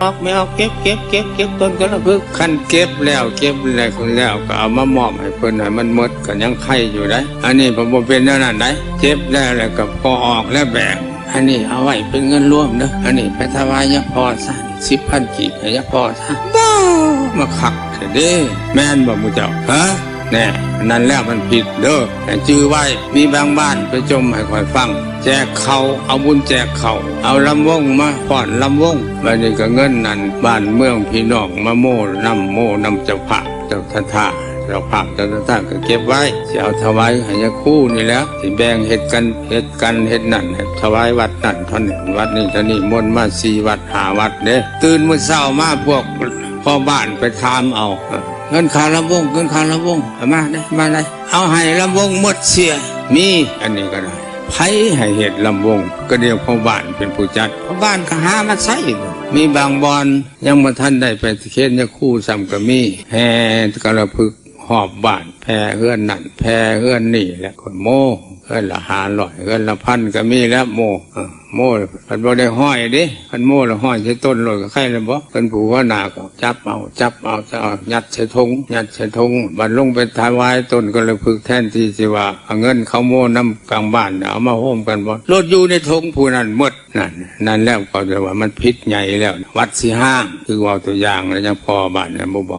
ອອກ ແມ່ອອກ ເກັບ ເກັບ ເກັບ ເກັບຕົ້ນກະລະພຶກ. ຄັນເກັບແລ້ວ ເກັບແລ້ວ ແລ້ວກໍເອົາມາມອບໃຫ້ເພິ່ນໃຫ້ມັນໝົດ ກໍຍັງໄຄຢູ່ໄດ໋. ອັນນີ້ບໍ່ ບໍ່ເປັນແນວນັ້ນໄດ໋. ເກັບແລ້ວ ແລ້ວກໍພໍອອກແລ້ວແບ່ງ. ອັນນີ້ເອົາໄວ້ເປັນເງິນລວມເດີ. ອັນນີ້ໄປຖວາຍຍາພໍ່ຊະ ສິບພັນກີບໃຫ້ຍາພໍ່ຊະ. ບ້າ ມາຄັກແທ້ເດ້. ແມ່ນບໍ່ໝູ່ເຈົ້າ? ຮະ? ແນ່ ນັ້ນແຫຼະມັນຜິດເດີ. ໃຫ້ຈື່ໄວ້ ມີບາງບ້ານໄປຈົ່ມໃຫ້ຂ້ອຍຟັງ ແຈກເຂົ້າ ເອົາບຸນແຈກເຂົ້າ ເອົາລຳວົງມາຟ້ອນລຳວົງ. ບາດນີ້ກໍເງິນນັ້ນ ບ້ານເມືອງພີ່ນ້ອງມາໂມ້ນຳ ໂມ້ນຳເຈົ້າພາບ ເຈົ້າສັດທາ ເຈົ້າພາບເຈົ້າສັດທາກໍເກັບໄວ້ ຊິເອົາຖວາຍໃຫ້ຍາຄູນີ້ແຫຼະ ຊິແບ່ງເຮັດກັນ ເຮັດກັນເຮັດນັ້ນ ໃຫ້ຖວາຍວັດນັ້ນເທົ່ານັ້ນ ວັດນີ້ເທົ່ານີ້ ມົນມາສີ່ວັດຫ້າວັດເດ້. ຕື່ນມື້ເຊົ້າມາພວກພໍ່ບ້ານໄປຖາມເອົາ ເອີ ເງິນຄ່າລຳວົງ ເງິນຄ່າລຳວົງ ເອົາມາໄດ໋ ມາໄດ໋. ເອົາໃຫ້ລຳວົງໝົດເສຍ ມີ ອັນນີ້ກໍໄດ້. ໃຜໃຫ້ເຮັດລຳວົງ? ກໍດຽວພໍ່ບ້ານເປັນຜູ້ຈັດ ພໍ່ບ້ານກໍຫາມາໃຊ້. ມີບາງບ່ອນຍັງບໍ່ທັນໄດ້ໄປເຄນຍາຄູຊ້ຳກໍມີ ແຫ່ກະລະພຶກຮອບບ້ານ ແຜ່ເຮືອນນັ້ນແຜ່ເຮືອນນີ້ ແລ້ວກໍໂມ້ ເຮືອນລະຫ້າຮ້ອຍ ເຮືອນລະພັນກໍມີແລ້ວໂມ້ ເອີ ໂມ້ ເພິ່ນບໍ່ໄດ້ຫ້ອຍເດ້ ຄັນໂມ້ແລ້ວຫ້ອຍໃສ່ຕົ້ນໂລດກໍໄຄແລ້ວບໍ? ເພິ່ນຜູ້ຫົວໜ້າກໍຈັບເອົາ ຈັບເອົາ ຈັບເອົາ ຍັດໃສ່ຖົງ ຍັດໃສ່ຖົງ. ບັດລົງໄປຖວາຍຕົ້ນກະລະພຶກ ແທນທີ່ຊິວ່າເອົາເງິນເຂົາໂມ້ນຳກາງບ້ານ ເອົາມາໂຮມກັນບໍ? ໂລດຢູ່ໃນຖົງຜູ້ນັ້ນໝົດ. ນັ້ນ ນັ້ນແລ້ວກໍເອີ້ນວ່າມັນຜິດໃຫຍ່ແລ້ວ ວັດຊິຮ້າງ. ຄືເວົ້າຕົວຢ່າງແລ້ວ ຍັງພໍບ້ານຍັງບໍ່ບ